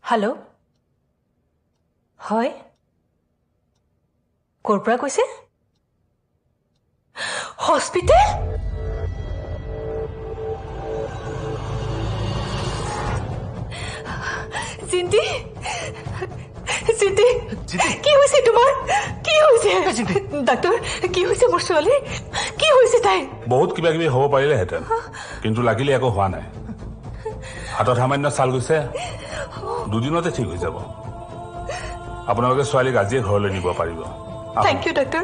Hello', হয়, ক'ৰ পৰা কৈছে? হস্পিটেল? জিন্তি, জিন্তি, কি হৈছে তোমাৰ? কি হৈছে ডাক্তৰ? কি হৈছে মোৰ ছোৱালী? কি হৈছে তাই? বহুত কিবা কিবি হ'ব পাৰিলেহেঁতেন, কিন্তু লাগিলে একো হোৱা নাই। হাতত সামান্য ছাল গৈছে, দুদিনতে ঠিক হৈ যাব। আপোনালোকে ছোৱালীক আজিয়ে ঘৰলৈ নিব পাৰিব। Thank you doctor.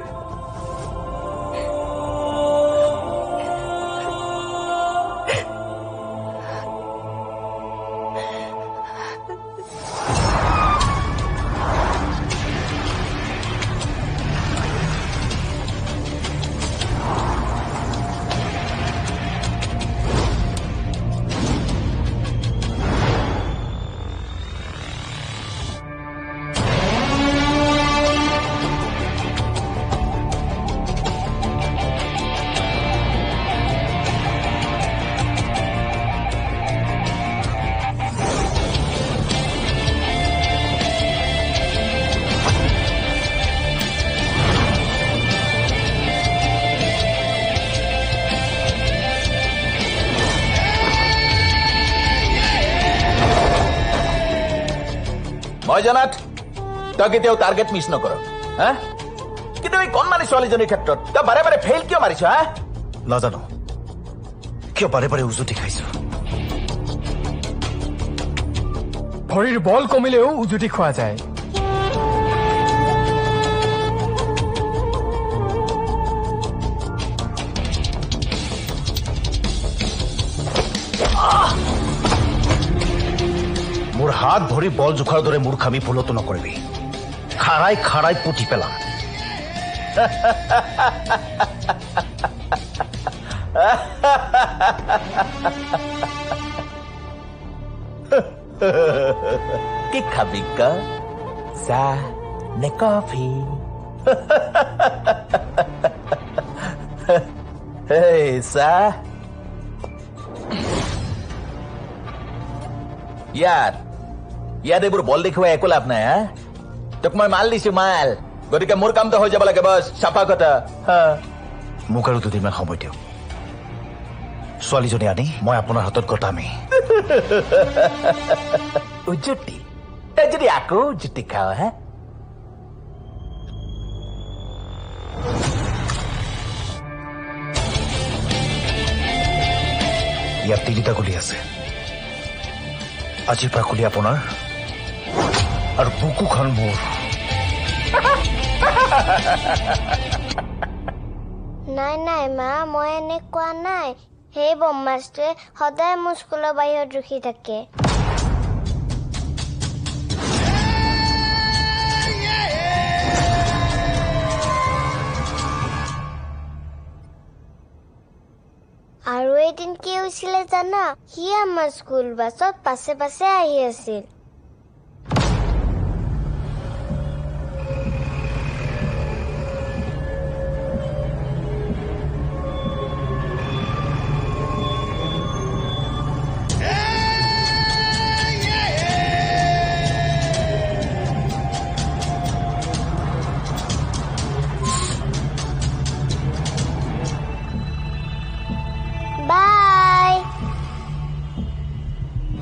মই জনাত তই কেতিয়াও টাৰ্গেট মিছ নকৰ, হা? কিন্তু এই কণমানি ছোৱালীজনীৰ ক্ষেত্ৰত তই বাৰে বাৰে ফেইল কিয় মাৰিছ, হা? নাজানো কিয় বাৰে বাৰে উজুতি খাইছো। ভৰিৰ বল কমিলেও উজুতি খোৱা যায়। মোৰ হাত ভৰি বল জোখাৰ দৰে মূৰ্খামি ভুলতো নকৰিবি। খাৰাই খাৰাই পুতি পেলাম। কি খাবি ক? চাহ নে কফি? চাহ। ইয়াত ইয়াত এইবোৰ বল দেখুৱাই একো লাভ নাই, হা? তোক মই মাল দিছো, মাল। গতিকে মোৰ কামটো হৈ যাব লাগে, বছ। চাফা কথা। মোক আৰু দুদিনমান সময় দিয়ক। ছোৱালীজনী আনি মই আপোনাৰ হাতত গতামেই। উজুতি, তই যদি আকৌ উজুতি খাৱ, হা? ইয়াত তিনিটা গুলি আছে। আজিৰ পৰা গুলি আপোনাৰ আৰু বুকুখন মোৰ। নাই নাই মা, মই এনেকুৱা নাই। সেই বদমাছটোৱে সদায় মোৰ স্কুলৰ বাহিৰত ৰখি থাকে। আৰু এদিন কি হৈছিলে জানা? সি আমাৰ স্কুল বাছত পাছে পাছে আহি আছিল।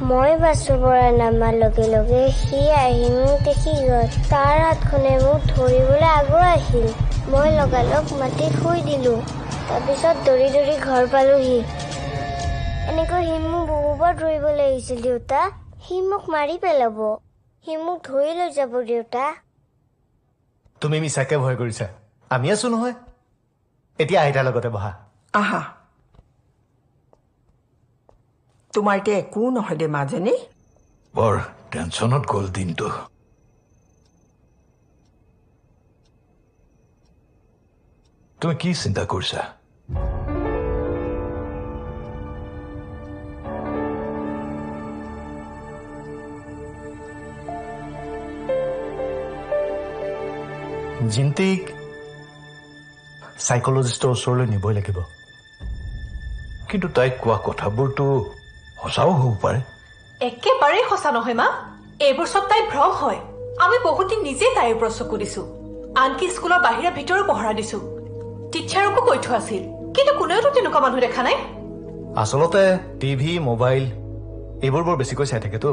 মই বাছৰ পৰা নমাৰ লগে লগে সি আহি মোক দেখি গ'ল। তাৰ হাতখনে মোক ধৰিবলৈ আগুৱাই আহিল। মই লগালগ মাটিত শুই দিলো। তাৰপিছত দৌৰি দৌৰি ঘৰ পালোহি। এনেকৈ সি মোক বহুবাৰ ধৰিবলৈ আহিছিল দেউতা। সি মোক মাৰি পেলাব, সি মোক ধৰি লৈ যাব দেউতা। তুমি মিছাকে ভয় কৰিছা, আমি আছো নহয়। এতিয়া আইতাৰ লগতে বহা। আহা, তোমাৰ এতিয়া একো নহয় দে মাজনী। বৰ টেনচনত গ'ল দিনটো। তুমি কি চিন্তা কৰিছা? জিন্তিক চাইকলজিষ্টৰ ওচৰলৈ নিবই লাগিব। কিন্তু তাইক কোৱা কথাবোৰতো সঁচাও হ'ব পাৰে। একেবাৰেই সঁচা নহয় মা, এইবোৰ চব তাইৰ ভ্ৰম হয়। আমি বহুত দিন নিজে তাইৰ ওপৰত চকু দিছো, আনকি স্কুলৰ বাহিৰা ভিতৰো পহৰা দিছো, টিচাৰকো কৈ থোৱা আছিল, কিন্তু কোনেওতো তেনেকুৱা মানুহ দেখা নাই। আচলতে টিভি, মোবাইল এইবোৰ বৰ বেছিকৈ চাই থাকেতো,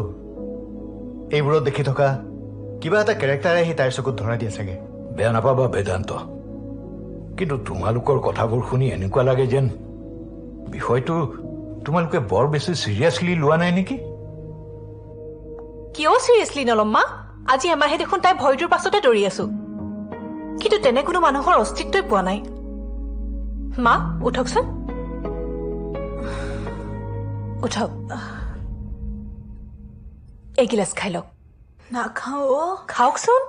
এইবোৰত দেখি থকা কিবা এটা কেৰেক্টাৰে আহি তাইৰ চকুত ধৰা দিয়ে চাগে। বেয়া নাপাবা বেদান্ত, কিন্তু তোমালোকৰ কথাবোৰ শুনি এনেকুৱা লাগে যেন বিষয়টো তোমালোকে বৰ বেছি চিৰিয়াছলি লোৱা নাই নেকি? কিয় চিৰিয়াছলি নলম মা? আজি এমাহে দেখোন তাই ভয়টোৰ পাছতে দৌৰি আছো, কিন্তু তেনে কোনো মানুহৰ অস্তিত্বই পোৱা নাই। মা উঠকচোন, উঠক, এগিলাচ খাই লওক। নাখাওঁ অ। খাওকচোন।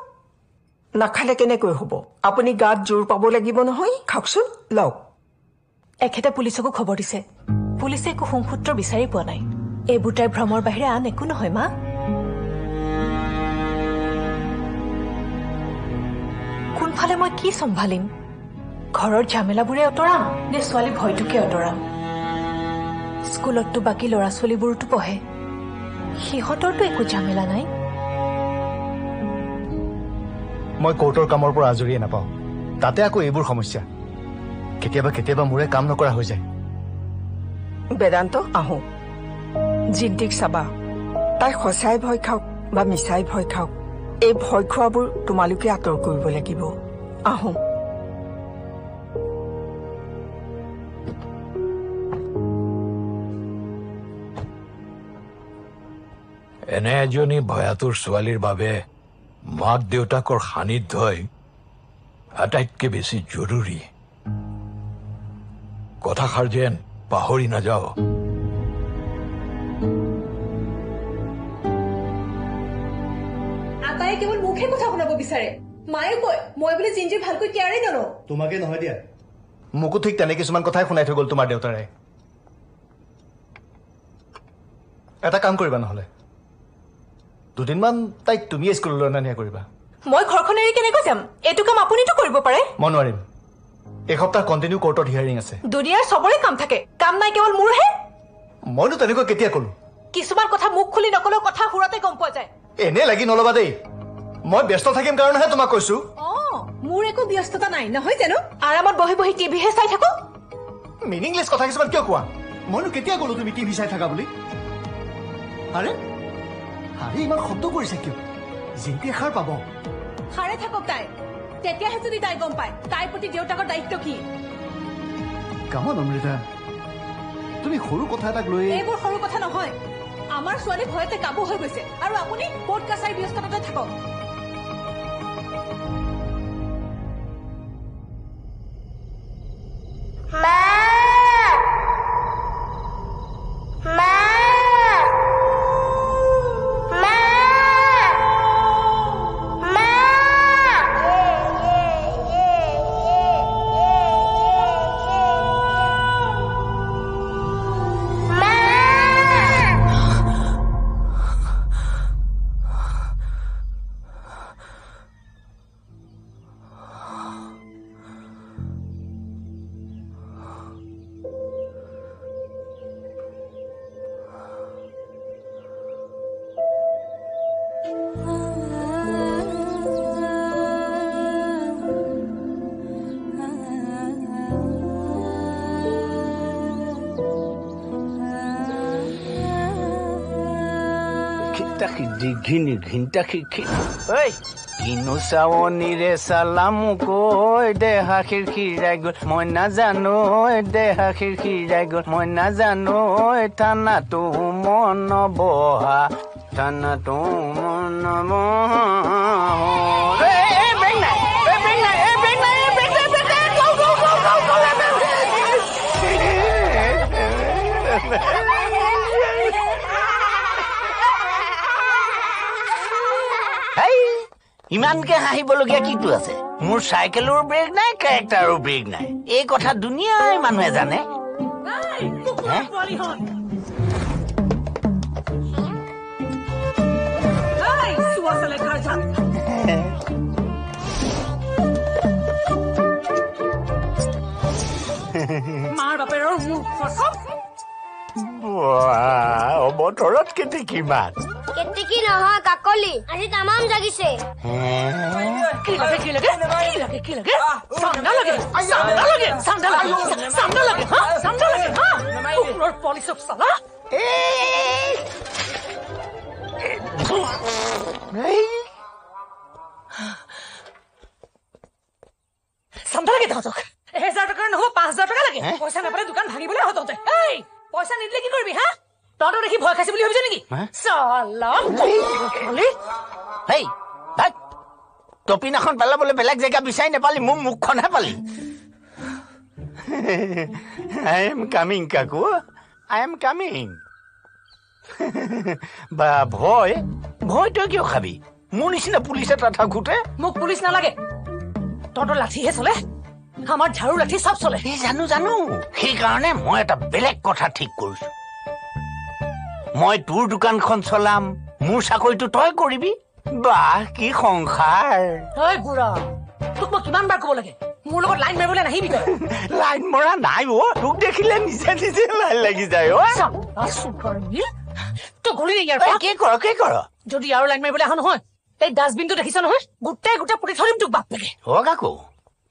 নাখালে কেনেকৈ হ'ব? আপুনি গাত জোৰ পাব লাগিব নহয়। খাওকচোন, লওক। এখেতে পুলিচকো খবৰ দিছে, পুলিচে একো সংসূত্ৰ বিচাৰি পোৱা নাই। এইবোৰ তাইৰ ভ্ৰমৰ বাহিৰে আন একো নহয় মা। কোনফালে মই কি চম্ভালিম? ঘৰৰ ঝামেলাবোৰে অতৰাম নে ছোৱালী ভয়টোকে অতৰাম? স্কুলততো বাকী ল'ৰা ছোৱালীবোৰতো পঢ়ে, সিহঁতৰতো একো ঝামেলা নাই। মই কোৰ্টৰ কামৰ পৰা আজৰিয়ে নাপাওঁ, তাতে আকৌ এইবোৰ সমস্যা। কেতিয়াবা কেতিয়াবা মোৰে কাম নকৰা হৈ যায়। বেদান্ত আহো, জিন্তিক চাবা, তাই সঁচাই ভয় খাওক বা মিছাই ভয় খাওক, এই ভয় খোৱাবোৰ তোমালোকে আঁতৰ কৰিব লাগিব। আহো। এনে এজনী ভয়াতুৰ ছোৱালীৰ বাবে মাক দেউতাকৰ সান্নিধ্যই আটাইতকৈ বেছি জৰুৰী। কথাষাৰ যেন পাহৰি নাযাওঁ। আটায়ে কেৱল মুখে কথা শুনাব বিচাৰে। মায়ে কয় মই বোলে জিঞ্জিৰ ভালকৈ কেয়াৰেই নলওঁ। তোমাকে নহয় দিয়া, মোকো ঠিক তেনে কিছুমান কথাই শুনাই থৈ গ'ল তোমাৰ দেউতাৰে। এটা কাম কৰিবা নহ'লে, দুদিনমান তাইক তুমিয়ে স্কুললৈ অনা নিয়া কৰিবা। মই ঘৰখন এৰি কেনেকৈ যাম? এইটো কাম আপুনিতো কৰিব পাৰে। মই নোৱাৰিম, এসপ্তাহ কণ্টিনিউ কোৰ্টত হিয়াৰিং আছে। দুনিয়াৰ চবৰে কাম থাকে, কাম নাই কেৱল মোৰহে। মইনো তেনেকৈ কেতিয়া ক'লো? কিছুমান কথা মুখ খুলি নকলেও কথা সুৰতে গম পোৱা যায়। এনে লাগি নল'বা দেই, মই ব্যস্ত থাকিম কাৰণেহে তোমাক কৈছো। মোৰ একো ব্যস্ততা নাই নহয় জানো? আৰামত বহি বহি টিভিহে চাই থাকো। মিনিংলেছ কথা কিছুমান কিয় কোৱা? মইনো কেতিয়া ক'লো তুমি টিভি চাই থাকা বুলি? আৰে আৰে, ইমান শব্দ কৰিছে কিয়? জিন্তিয়ে সাৰ পাব। সাৰে থাকক তাই, তেতিয়াহে যদি তাই গম পায় তাইৰ প্ৰতি দেউতাকৰ দায়িত্ব কি। কামত অমৃতা, তুমি সৰু কথা এটাক লৈ। এইবোৰ সৰু কথা নহয়। আমাৰ ছোৱালী ভয়তে কাবু হৈ গৈছে আৰু আপুনি কোৰ্ট কাছাৰী ব্যস্ততাতে থাকক। মা, মা, মা, মা। কিনো চাৱনিৰে চালামু কৈ দেহা খিৰখিৰাই গ'ল, মই নাজানো দেহা খিৰখিৰাই গ'ল, মই নাজানো থানাটো মন বহা, থানাটো মন বহা। ইমানকে হাঁহিবলগীয়া কিটো আছে? মোৰ চাইকেলৰো ব্ৰেক নাই, কেৰেক্টাৰো ব্ৰেক নাই। এই কথা দুনিয়াই মানুহে জানে। মাৰ বাপেৰৰ মোৰ অবতৰত কেতেকী মাত। কেতেকী জিংকি নহয়, কাকলি। আজি তামাম জাগিছে। কি লাগে, কি লাগে, কি লাগে, কি লাগে? চান্দা লাগে, চান্দা লাগে, চান্দা লাগে, চান্দা লাগে, হা? চান্দা লাগে, হা? কুকুৰৰ পোৱালি চব চালা। চান্দা লাগে তহঁতক। 1000 টকাৰ নহ'ব, 5000 টকা লাগে। পইচা নাপালে দোকান ভাঙিবলৈ আহ তহঁতে। এই পইচা নিদিলে কি কৰিবি হা? তহঁতক দেখি ভয় খাইছে বুলি ভাবিছ নেকি? চালা হেই, ভাই, তপিনাখন পেলাবলৈ বেলেগ জেগা বিচাৰি নাপালি, মোৰ মুখখনহে পালি। I am coming Kaku, I am coming. বা ভয়, ভয় তই কিয় খাবি? মোৰ নিচিনা পুলিচ এটা থাকোঁতে। মোক পুলিচ নালাগে, তহঁতৰ লাঠিহে চলে, আমাৰ ঝাৰু লাঠি চব চলে। এই জানো জানো, সেইকাৰণে মই এটা বেলেগ কথা ঠিক কৰিছো। মই তোৰ দোকানখন চলাম, মোৰ চাকৰিটো তই কৰিবি। বাহ, কি সংসাৰ! ঐ বুঢ়া, তোক মই কিমান বাৰ ক'ব লাগে, মোৰ লগত লাইন মাৰিবলৈ নাহিবি তই। লাইন মৰা নাই অ, তোক দেখিলে নিজে নিজে লাইন লাগি যায় অ। তই গ'লি নে ইয়াৰ পৰা? কি কৰ, কি কৰ? যদি আৰু লাইন মাৰিবলৈ আহ নহয়, এই ডাষ্টবিনটো দেখিছ নহয়, গোটেই গোটেই পুতি থৈ দিম তোক বাপেকে। অ কাকু,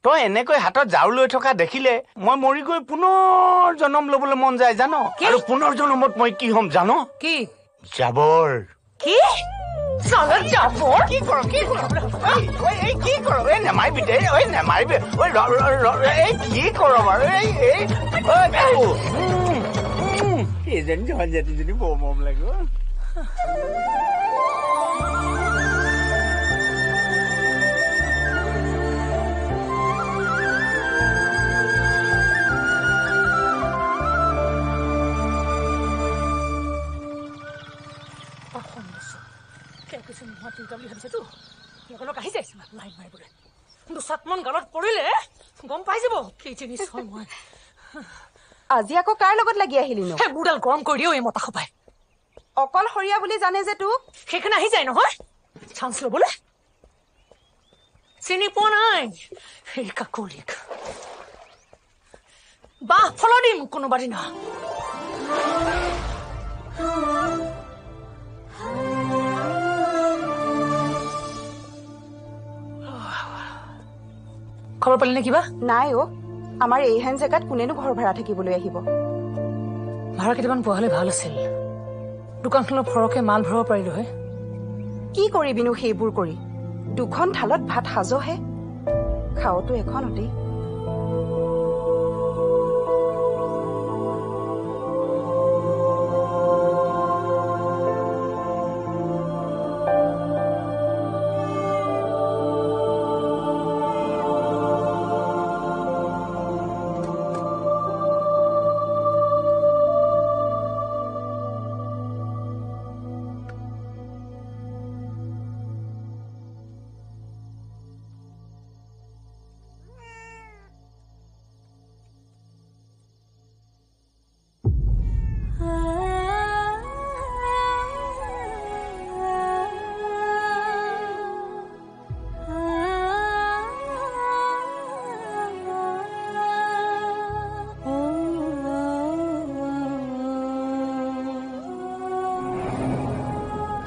তই এনেকৈ হাতত ঝাৰু লৈ থকা দেখিলে মই মৰি গৈ পুনৰ জনম ল'বলৈ মন যায় জান? আৰু পুনৰ জনমত মই কি হ'ম জান? কি? জাবৰ। কি? জাবৰ? কি কৰ, কি কৰ? এই কি কৰ? এই নেমাৰিবি দে, ঐ নেমাৰিবি, ঐ এই কি কৰ বাৰু? এই এই ঐ কাকু, এইজনী জনজাতিজনী বৰ মৰম লাগে। গম পাই যাব কি জিনিস হয়। মই আজি আকৌ কাৰ লগত লাগি আহিলি নো? মোৰডাল গৰম কৰি দিও এই মতা সোপাই। অকলশৰীয়া বুলি জানে যে তোক, সেইকাৰণে আহি যায় নহয় চান্স ল'বলৈ। চিনি পোৱা নাই সেই কাকলিক, বাহ ফল দিম কোনোবা দিনা। খবৰ পালি নে কিবা? নাই অ, আমাৰ এইহেন জেগাত কোনেনো ঘৰ ভাড়া থাকিবলৈ আহিব? ভাড়া কেইটামান পোৱা হ'লে ভাল আছিল, দোকানখনত সৰহকে মাল ভৰাব পাৰিলো হয়। কি কৰিবিনো সেইবোৰ কৰি? দুখন থালত ভাত সাজহে, খাৱতো এখনতেই।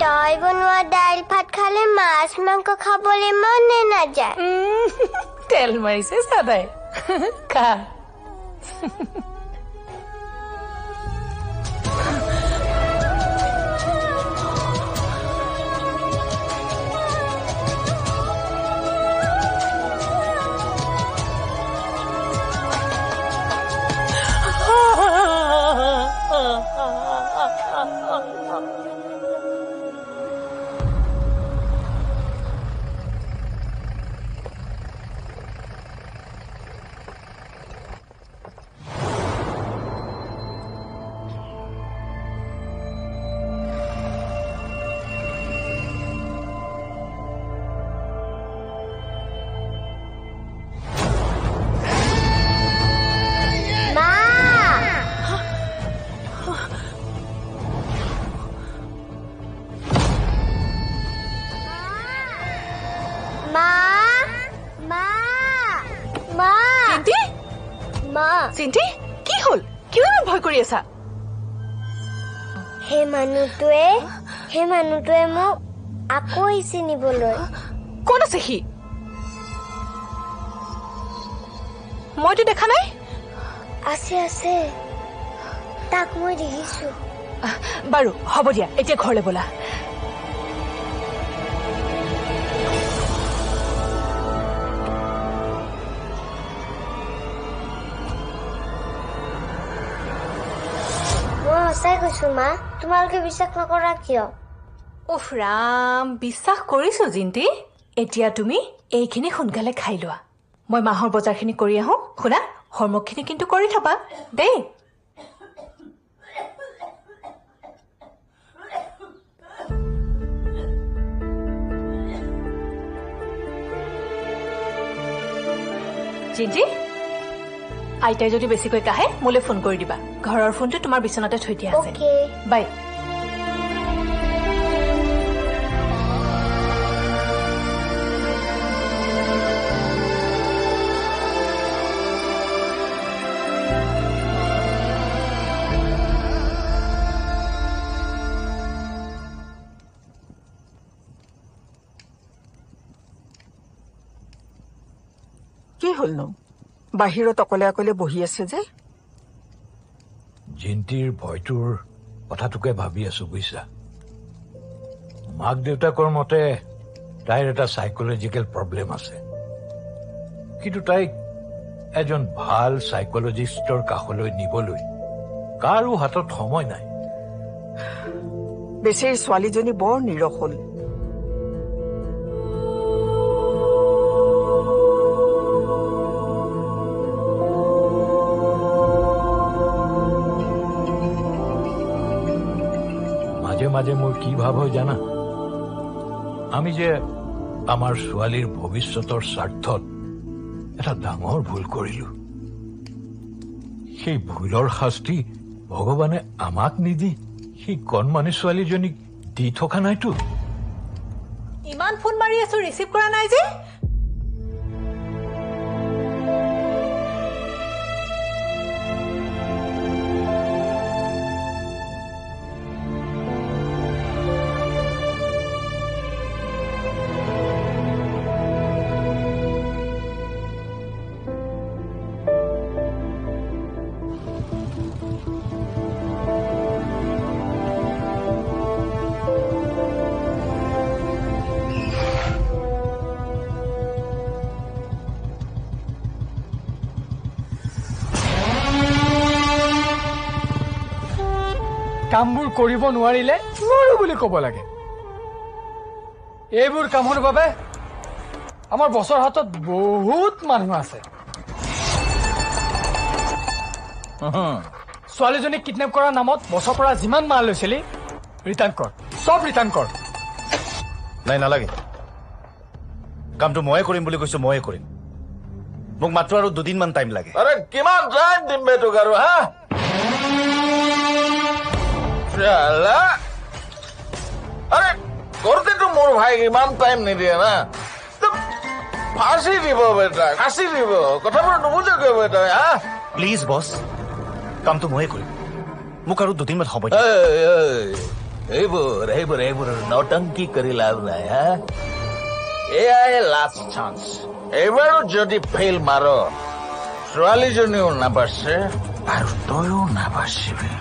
তই বনোৱা দাইল ভাত খালে মাছ মাংস খাবলৈ মনে নাযায়। তেল মাৰিছে চাদাই, খা। চিন্তি, কি হ'ল? কিয় ইমান ভয় কৰি আছা? সেই মানুহটোৱে সেই মানুহটোৱে মোক আকৌ আহিছে নিবলৈ। কোন আছে সি? মইতো দেখা নাই। আছে আছে, তাক মই দেখিছো। বাৰু হ'ব দিয়া, এতিয়া ঘৰলৈ ব'লা। মই সঁচাই কৈছো মা, তোমালোকে বিশ্বাস নকৰা কিয়? উফ ৰাম, বিশ্বাস কৰিছো জিন্তি। এতিয়া তুমি এইখিনি সোনকালে খাই লোৱা, মই মাহৰ বজাৰখিনি কৰি আহোঁ। শুনা, হোমৱৰ্কখিনি কিন্তু কৰি থবা দেই। জিন্তি, আইতাই যদি বেছিকৈ কাহে মোলৈ ফোন কৰি দিবা। ঘৰৰ ফোনটো তোমাৰ বিচনাতে থৈ দিয়া আছে। বাই। কি হ'লনো, বাহিৰত অকলে অকলে বহি আছে যে? জিন্তিৰ ভয়টোৰ কথাটোকে ভাবি আছো বুজিছা। মাক দেউতাকৰ মতে তাইৰ এটা চাইকলজিকেল প্ৰব্লেম আছে, কিন্তু তাইক এজন ভাল চাইকলজিষ্টৰ কাষলৈ নিবলৈ কাৰো হাতত সময় নাই। বেচেৰী ছোৱালীজনী বৰ নিৰস হ'ল। মাজে মাজে মোৰ কি ভাৱ হয় জানা, আমি যে আমাৰ ছোৱালীৰ ভৱিষ্যতৰ স্বাৰ্থত এটা ডাঙৰ ভুল কৰিলো। সেই ভুলৰ শাস্তি ভগৱানে আমাক নিদি সেই কণমানি ছোৱালীজনীক দি থকা নাইতো। ইমান ফোন মাৰি আছো, ৰিচিভ কৰা নাই যে? কামবোৰ কৰিব নোৱাৰিলে নোৱাৰো বুলি ক'ব লাগে। এইবোৰ কামৰ বাবে আমাৰ বছৰ হাতত বহুত মানুহ আছে। ছোৱালীজনীক কিডনেপ কৰাৰ নামত বছৰ পৰা যিমান মাল লৈছিলি ৰিটাৰ্ণ কৰ, চব ৰিটাৰ্ণ কৰ। নাই, নালাগে। কামটো ময়ে কৰিম বুলি কৈছো, ময়ে কৰিম। মোক মাত্ৰ আৰু দুদিনমান টাইম লাগে। আৰে কিমান টাইম দিম বে তোক আৰু? হা আৰে কৰোঁতেতো মোৰ ভাইক ইমান টাইম নিদিয়ে না, ফাঁচি দিব বেটা, ফাঁচি দিব। কথাবোৰ নুবুজে কিয় বেটা? হা প্লিজ বছ, কামটো ময়ে কৰিম, মোক আৰু দুদিনমান সময়। এইবোৰ এইবোৰ এইবোৰ নটংকি কৰি লাভ নাই। হা, এয়াই লাষ্ট চান্স। এইবাৰো যদি ফেইল মাৰ, ছোৱালীজনীও নাবাচে আৰু তয়ো নাবাচিবি।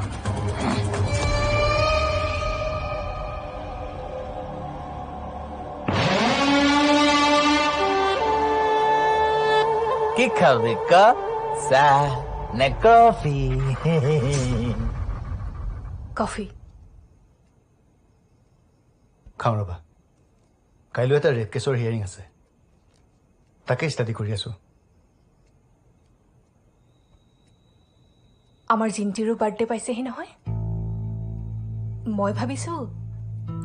কি খাবি ক? চাহ নে কফি? কফি খাওঁ ৰ'বা। কাইলৈ এটা ৰেপ কেছৰ হিয়াৰিং আছে, তাকে ষ্টাডি কৰি আছো। আমাৰ জিন্তিৰো বাৰ্থডে পাইছেহি নহয়। মই ভাবিছো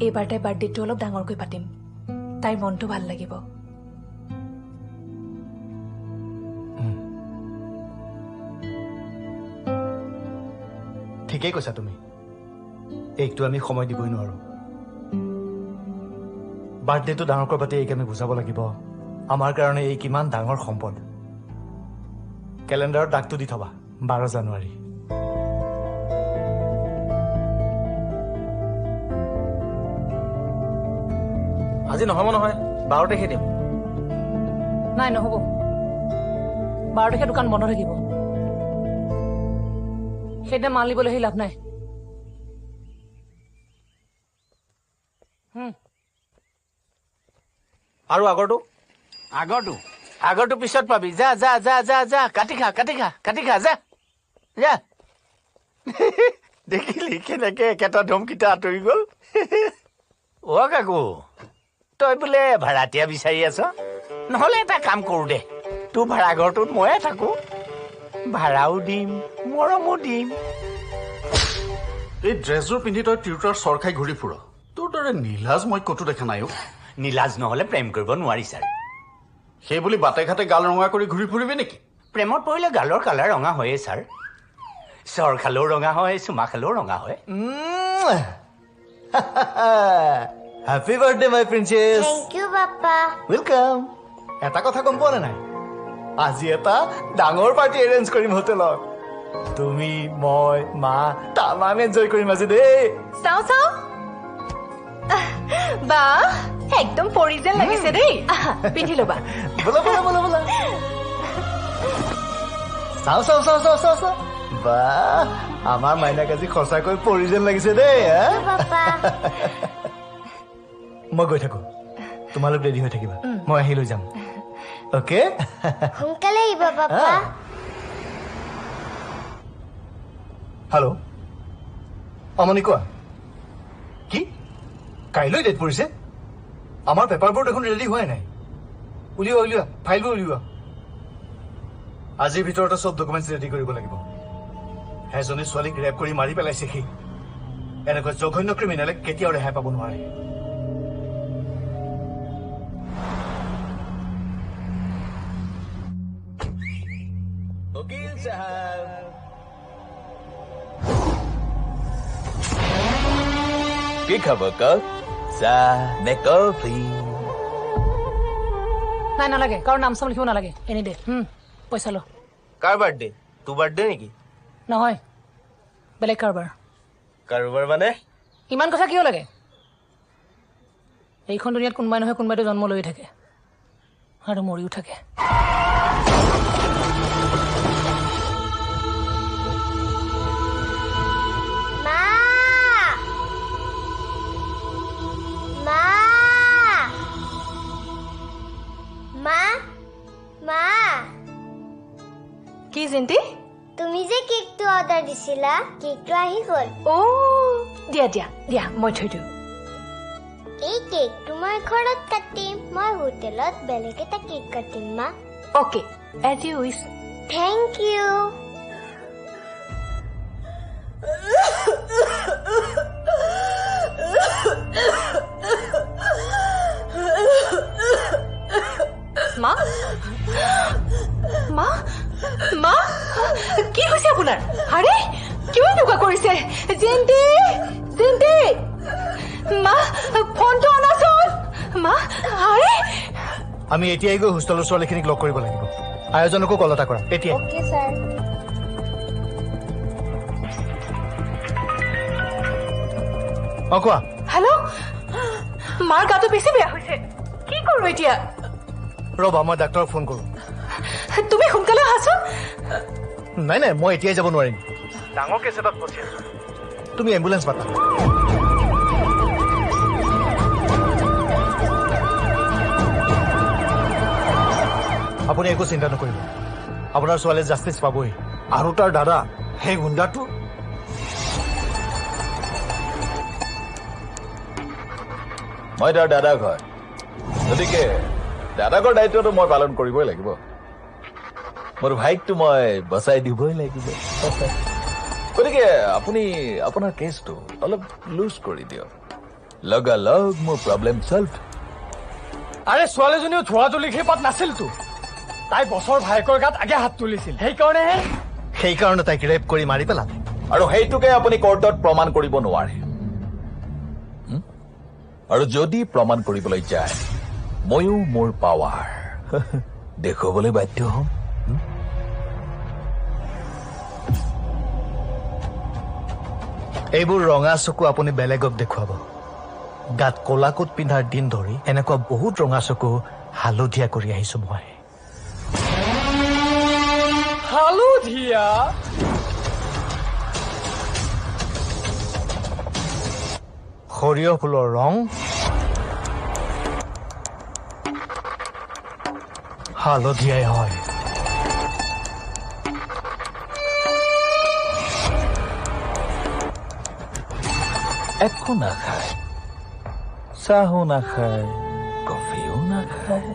এইবাৰ তাইৰ বাৰ্থডেটো অলপ ডাঙৰকৈ পাতিম, তাইৰ মনটো ভাল লাগিব। ঠিকেই কৈছা তুমি, এইকটো আমি সময় দিবই নোৱাৰো। বাৰ্থডেটো ডাঙৰকৈ পাতি এইক আমি বুজাব লাগিব আমাৰ কাৰণে এই কিমান ডাঙৰ সম্পদ। কেলেণ্ডাৰত দাগটো দি থবা, 12 জানুৱাৰী। আজি নহ'ব নহয়, 12 তাৰিখে দিম। নাই, নহ'ব। 12 তাৰিখে দোকান বন্ধ থাকিব। সেইদিনা মাল নিবলৈ আহি লাভ নাই। আৰু আগৰটো? আগৰটো পিছত পাবি। যা যা যা যা যা, কাটি খা, কাটি খা, কাটি খা, যা যা। দেখিলি কেনেকে একেটা ধমকিটা আঁতৰি গ'ল? অ' কাকু, তই বোলে ভাড়াতীয়া বিচাৰি আছ? নহ'লে এটা কাম কৰোঁ দে, তোৰ ভাড়াঘৰটোত ময়ে থাকোঁ, ভাড়াও দিম, মৰমো দিম। এই ড্ৰেছযোৰ পিন্ধি তই তিৰোতাৰ চৰ খাই ঘূৰি ফুৰ, তোৰ দৰে নীলাজ মই ক'তো দেখা নাই। নীলাজ নহ'লে প্ৰেম কৰিব নোৱাৰি ছাৰ। সেই বুলি বাটে ঘাটে গাল ৰঙা কৰি ঘূৰি ফুৰিবি নেকি? প্ৰেমত পৰিলে গালৰ কালাৰ ৰঙা হয়েই ছাৰ। চৰ খালেও ৰঙা হয়, চুমা খালেও ৰঙা হয়। Happy birthday my princess. Thank you papa. Welcome. এটা কথা গম পোৱা নে নাই, আজি এটা ডাঙৰ পাৰ্টি এৰেঞ্জ কৰিম হোটেলত। তুমি, মই, মা তামাম এনজয় কৰিম আজি দেই। চাওঁ চাওঁ, বা একদম পৰি যেন লাগিছে দেই। পিন্ধি ল'বা। বোলা বোলা বোলা বোলা। চাওঁ চাওঁ চাওঁ চাওঁ চাওঁ চাওঁ। বা, আমাৰ মাইনাক আজি সঁচাকৈ পৰি যেন লাগিছে দেই। মই গৈ থাকো, তোমালোক ৰেডি হৈ থাকিবা, মই আহি লৈ যাম। অ'কে, সোনকালে আহিব পাপা। হেল্ল' অমনি, কোৱা। কি কাইলৈ ডেট পৰিছে? আমাৰ পেপাৰবোৰ দেখোন ৰেডি হোৱাই নাই। উলিওৱা উলিওৱা, ফাইলবোৰ উলিওৱা। আজিৰ ভিতৰতে চব ডকুমেণ্টছ ৰেডি কৰিব লাগিব। এজনী ছোৱালীক ৰেপ কৰি মাৰি পেলাইছে সি। এনেকুৱা জঘন্য ক্ৰিমিনেলে কেতিয়াও ৰেহাই পাব নোৱাৰে। কি খাব কওক? চাহ নে কফি? নাই, নালাগে। কাৰো নাম চাম লিখিব নালাগে, এনে দে। পইচা ল। কাৰ বাৰ্থডে? তোৰ বাৰ্থডে নেকি? নহয়, বেলেগ কাৰোবাৰ। কাৰোবাৰ মানে? ইমান কথা কিয় লাগে? এইখন দুনিয়াত কোনোবাই নহয় কোনোবাইতো জন্ম লৈয়ে থাকে আৰু মৰিও থাকে। কি জিন্তি, তুমি যে কেকটো অৰ্ডাৰ দিছিলা, কেকটো আহি গ'ল। অ' দিয়া দিয়া দিয়া, মই থৈ দিওঁ। এই কেকটো মই ঘৰত কাটিম, মই হোটেলত বেলেগ এটা কেক কাটিম মা। Okay, as you wish. Thank you. মা, মা, মা, কি হৈছে আপোনাৰ? আৰে কিয় এনেকুৱা কৰিছে? জিন্তি, জিন্তি, মা ফোনটো আনাচোন। মা, আৰে আমি এতিয়াই গৈ হোষ্টেলৰ ছোৱালীখিনিক লগ কৰিব লাগিব। আয়োজনকো কল এটা কৰা এতিয়া। Okay sir. অ কোৱা। হেল্ল', মাৰ গাটো বেছি বেয়া হৈছে, কি কৰোঁ এতিয়া? ৰ'বা, মই ডাক্তৰক ফোন কৰোঁ। তুমি সোনকালে আহাচোন। নাই নাই, মই এতিয়াই যাব নোৱাৰিম, ডাঙৰ কেছ এটাত ফচি আছো। তুমি এম্বুলেঞ্চ মাতা। আপুনি একো চিন্তা নকৰিব, আপোনাৰ ছোৱালীয়ে জাষ্টিছ পাবই। আৰু তাৰ দাদা, সেই গুণ্ডাটো। মই তাৰ দাদাক হয়, গতিকে দাদাকৰ দায়িত্বটো মই পালন কৰিবই লাগিব। মোৰ ভাইকটো মই বচাই দিবই লাগিব। গতিকে আপুনি আপোনাৰ কেছটো অলপ লুজ কৰি দিয়ক, লগালগ মোৰ প্ৰব্লেম চল্ভ। আৰে ছোৱালীজনীও ধোৱা তুলি পাত নাছিলতো, তাই বছৰ ভায়েকৰ গাত আগে হাত তুলিছিল, সেইকাৰণেহে। সেইকাৰণে তাইক ৰেপ কৰি মাৰি পেলালে। আৰু সেইটোকে আপুনি কোৰ্টত প্ৰমাণ কৰিব নোৱাৰে। আৰু যদি প্ৰমাণ কৰিবলৈ যায়, ময়ো মোৰ পাৱাৰ দেখুৱাবলৈ বাধ্য হ'ম। এইবোৰ ৰঙা চকু আপুনি বেলেগক দেখুৱাব, গাত ক'লা কোট পিন্ধাৰ দিন ধৰি এনেকুৱা বহুত ৰঙা চকু হালধীয়া কৰি আহিছো মই। হালধীয়া? সৰিয়হ ফুলৰ ৰং হালধীয়াই হয়। একো নাখায়, চাহো নাখায়, কফিও নাখায়।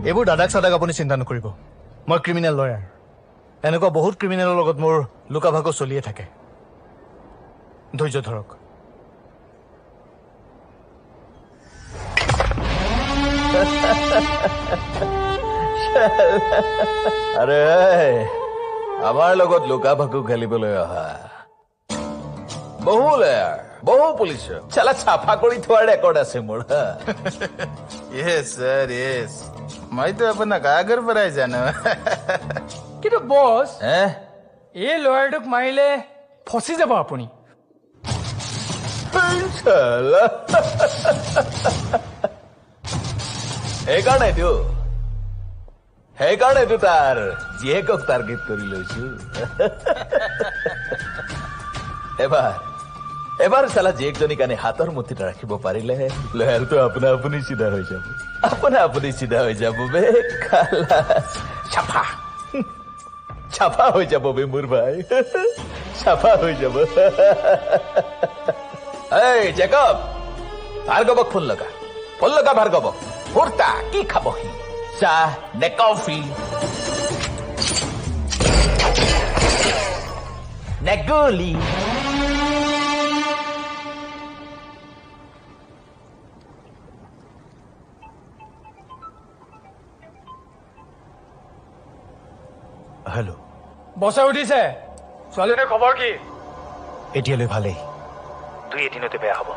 এইবোৰ দাদাক চাদাক আপুনি চিন্তা নকৰিব, মই ক্ৰিমিনেল লয়াৰ। এনেকুৱা বহুত ক্ৰিমিনেলৰ লগত মোৰ লুকাভাকো চলিয়ে থাকে। ধৈৰ্য ধৰক। আৰে আমাৰ লগত লুকা ভাকু খেলিবলৈ অহা বহু লয়াৰ, বহু পুলিচ চালা চাফা কৰি থোৱাৰ ৰেকৰ্ড আছে মোৰ। য়েছ ছাৰ, য়েছ, মইতো আপোনাক আগৰ পৰাই জানো। কিন্তু বছ, এই লয়াৰটোক মাৰিলে ফচি যাব আপুনি। সেইকাৰণেতো তাৰ জীয়েকক টাৰ্গেট কৰি লৈছো। এবাৰ চালা জীয়েকজনীক আনি হাতৰ মুঠিত ৰাখিব পাৰিলে লয়াৰটো আপোনা আপুনি চিধা হৈ যাব, আপোনা আপুনি চিধা হৈ যাব বে। খালাচ চাফা চাফা হৈ যাব বে মোৰ ভাই, চাফা হৈ যাব। এই জেকব, ভাৰ্গৱক ফোন লগা, ফোন লগা ভাৰ্গৱক। ফুৰ্তা কি খাব সি, চাহ নে কফি নে গুলি? হেল্ল' বছে উঠিছে। ছোৱালীজনীৰ খবৰ কি? এতিয়ালৈ ভালেই, দুই এদিনতে বেয়া হ'ব।